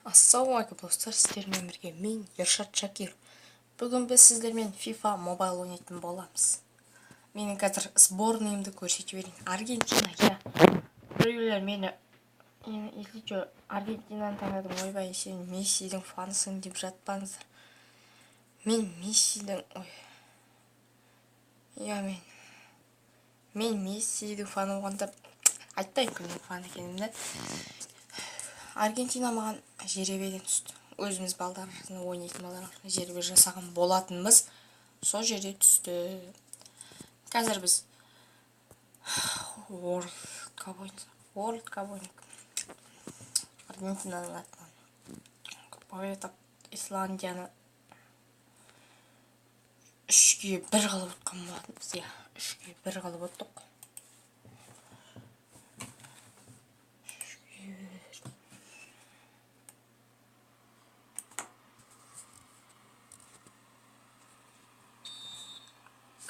Ассалаумағалейкум достар, сіздермен бірге мен Ершат Шакир. Бүгін біз сіздермен FIFA Mobile ойнайтын боламыз. Менің қазір сборныйымды көрсетіп берейін. Аргентина, иә. Біреулер мені, если что, Аргентинаны таңдадым, ойбай, сен Мессидің фанысың деп жатпаңыздар. Мен Мессидің, ой. Иә, мен Мессидің фаны болғанда айтпаймын кімнің фаны екенімді. Аргентина маған жеребеден түсті. Өзіміз балдар арасында ойнайтын балдар арасында жеребе жасаған болатынбыз. Сол жерде түсті. Қазір біз World Cup ойнайсақ. World Cup ойнайық. Аргентинаның атынан. Групповой этап Исландияны 3-1 қылып ұтқан болатынбыз. Иә, 3-1 қылып ұттық.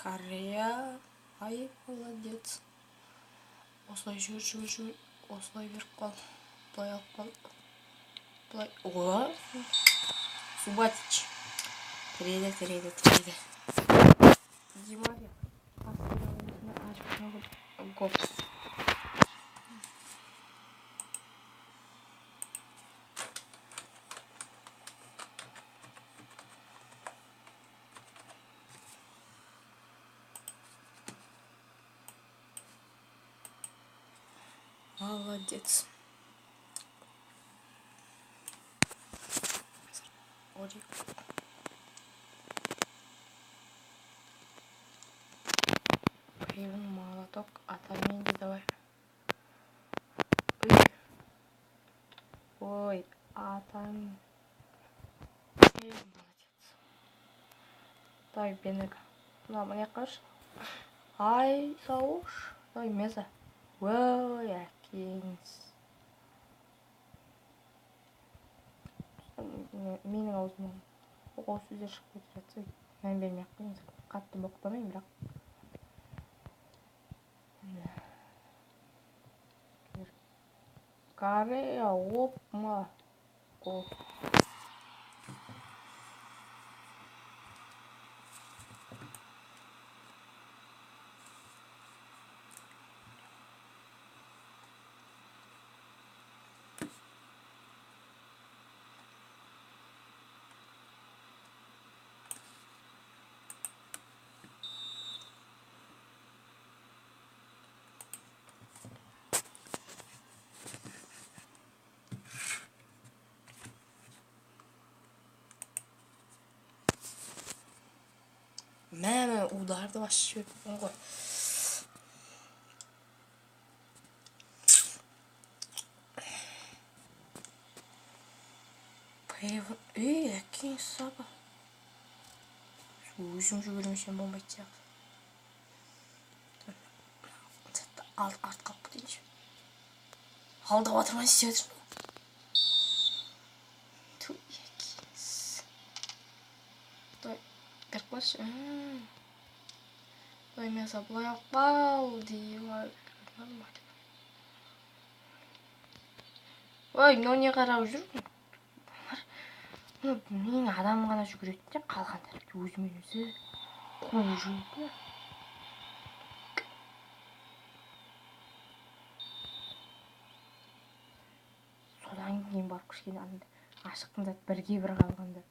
Корея, ай, молодец. Осылай жүгір, жүгір, жүгір. Осылай беріп қал. Былай алып қал. Былай. О! Субатич. Тіреді, тіреді, тіреді. Димария. Гоп. Молодец. Орик. Молоток. Атаменди давай. Ой, Атам. Молодец. Давай, Бенега. На, мне кажется. Ай, Сауш. Давай, Меза. Ой, әкеңіз. Менің аузымнан оқ сөздер шығып кетіп жатса, мән бермей ақ қойыңыз. Қатты боқтамаймын, бірақ. Корея, опма. Гол. Мә, ударды басып жіберіппін ғой. Ей, әкең саба. Өзім жүгірмесем болмайтын сияқты. Артқа қалып кетейінші. Алдап отырмай істеп отырмын. Ту, әкеңіз. Давай. Беріп қойшы. Давай, Меза, былай алып қал деймін. Ой, мынау не қарап жүр? Менің адам ғана жүгіретін де, қалғандары өзімен өзі қуып жүреді. Содан кейін барып кішкене андай ашықтың зат бірге бір қалғанда.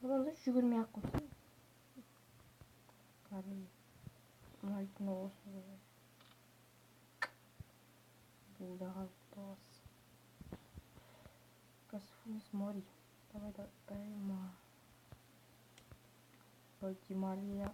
Одан да жүгірмей ақ қойсын. Бұл да қалып бас. Касфунис Мори. Давай, давай, ма. Ой, Ди Мария.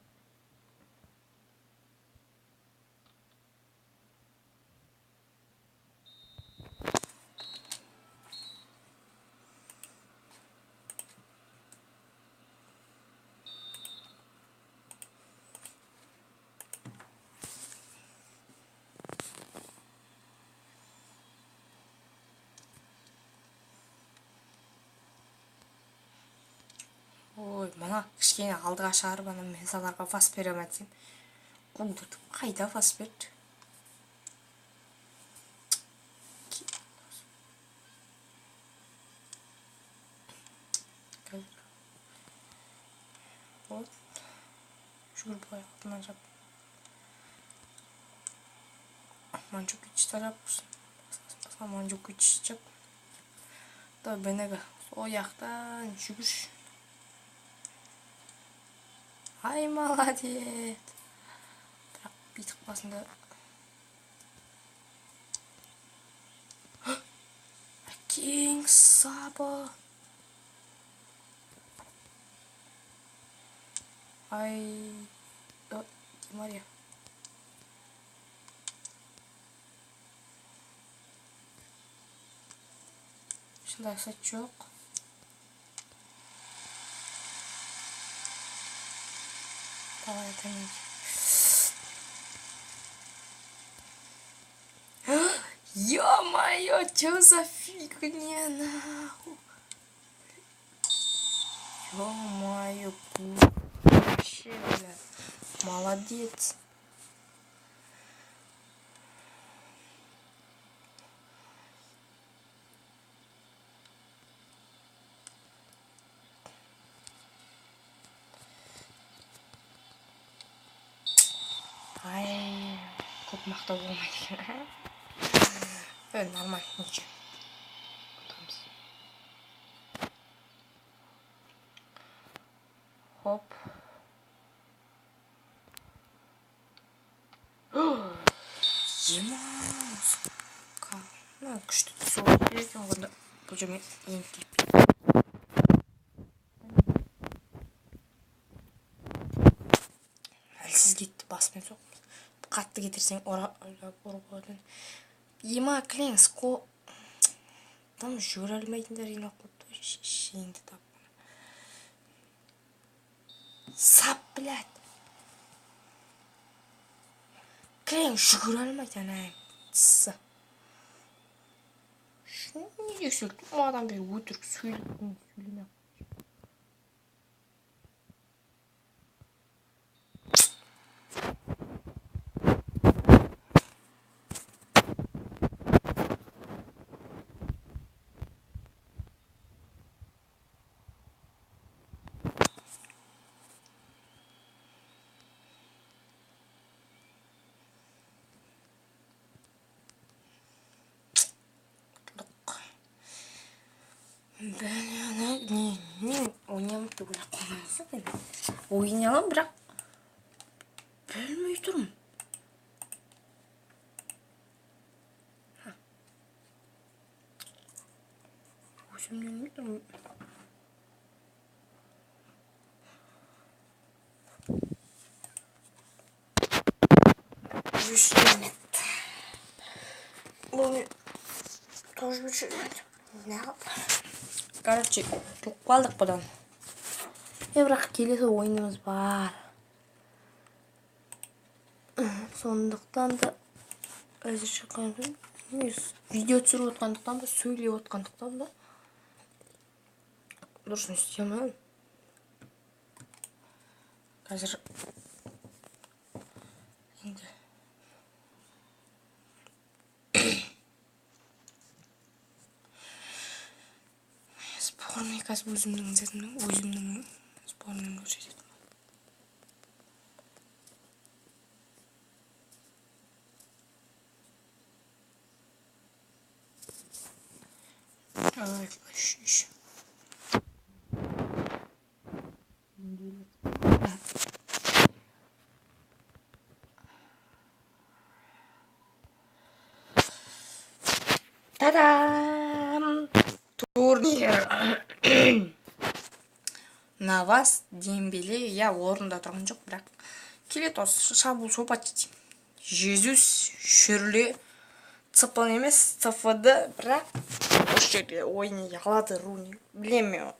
Ой, мына кішкене алдыға шығарып, ана Мезаларға пас бере ма десем, қудыртып қайда пас берді? Жүгір былай алдынан жап. Манджукичті жап. Манджукич жап. Давай Бенега. Сол жақтан жүгірші. Ай, молодец. Бірақ бүйтіп басында. Әкең сабы. Ай, Ди Мария. Ешқандай офсайд жоқ. Давай, Отаменди. Ё-моё, чё за фигня, нахуй? Ё-моё, вообще, бля. Молодец. Ай, көп мақтау болмайды екен. Нормально, ничего. Хоп. Ема. Мына күшті соғып екен ғой. Бұл жермен еңкейіп. Әлсіз кетті, басымен соғып. Қатты кетірсең ұрып болады. Ема, кілең, там жүгіре алмайтындар жиналып қойыпты. Шешеңді тап. Сап, блядь. Кілең жүгіре алмайды, ана. Тісі. Неге сөйлеп? Мадан бері өтірік сөйлеп, сөйлемей. Мен ойнай алмайды деп ойлап қалмаңыздар. Ойнай аламын, бірақ білмей тұрмын. Өзім білмей тұрмын. Бұл мен тоже неғып. Короче, ұтылып қалдық бұдан. Бірақ келесі ойынымыз бар. Сондықтан да әзірше видео түсіріп отқандықтан ба, сөйлеп отқандықтан ба дұрыс істей алмаймын. Қазір енді сборный қазір өзімнің сборныйын көрсететін. Ай, еще. Та-дам! Турнир! Навас, Дембеле, я орында тұрған жоқ, бірақ келеді осы шабуыл шопат. Жезус, Шүрле, Цыпын емес, ЦФД, бірақ осы жерде ойнай алады Руни. Білемін,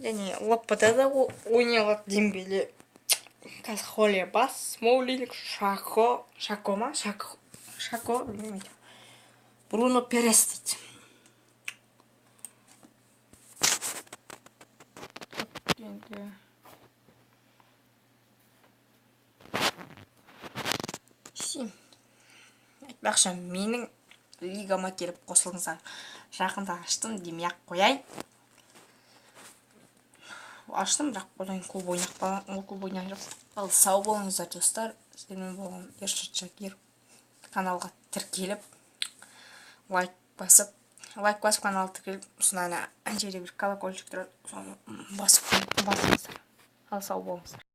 және ЛПД да ойнай алады Дембеле. Қазір Холе Бас, Смолинг, Шако, Шако ма? Шако, Шако, білмеймін. Бруно Перес дейді. Енді айтпақшы, менің лигама келіп қосылыңыздар. Жақында аштым демей ақ қояйын. Аштым, бірақ одан көп ойнап, көп ойнаған жоқ. Ал сау болыңыздар, достар! Сіздермен болған Ершат Шакир. Каналға тіркеліп, лайк басып, каналға тіркеліп, сосын ана жерде бір колокольчик тұрады, соны басып басыңыздар. Ал сау болыңыздар!